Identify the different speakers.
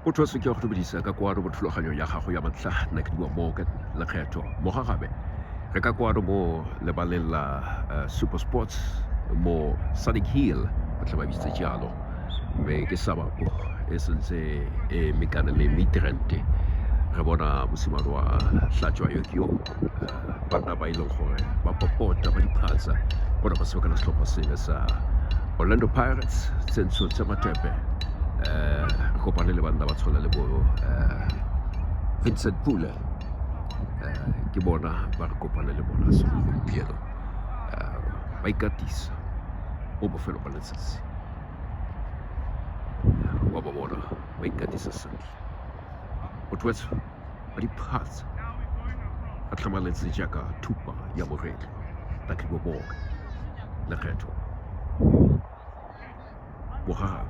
Speaker 1: Motho wa seke wa go dumedisa ka kwano mo thulaganyong ya gago ya mantlha. Nna ke Duma Morgan Lekgetho Mogagabe. Re ka kwano mo lebaleng la Super Sports mo Sunny Hill, ba tla ba bitse jalo, mme ke sabapo e sentse e mekane le Midrand. Re bona mosimane wa Hlatswa yo ke yo, banna ba e leng gore ba popota ba diphatsa bona ba sebaka le setlhopha sele sa Orlando Pirates tse ntsho tse matepe. Re kopane le banna ba tshwana le bo Vincent Pule, ke bona ba re kopane le bona segompieno, ba ikatisa mo bofelo ba letsatsi. Wa ba bona ba ikatisa sentle, motho wetsho, ba diphatsa ba tlhamaletse jaaka thupa ya moretlo. Takhibo Boke Lekgetho Mogagabe.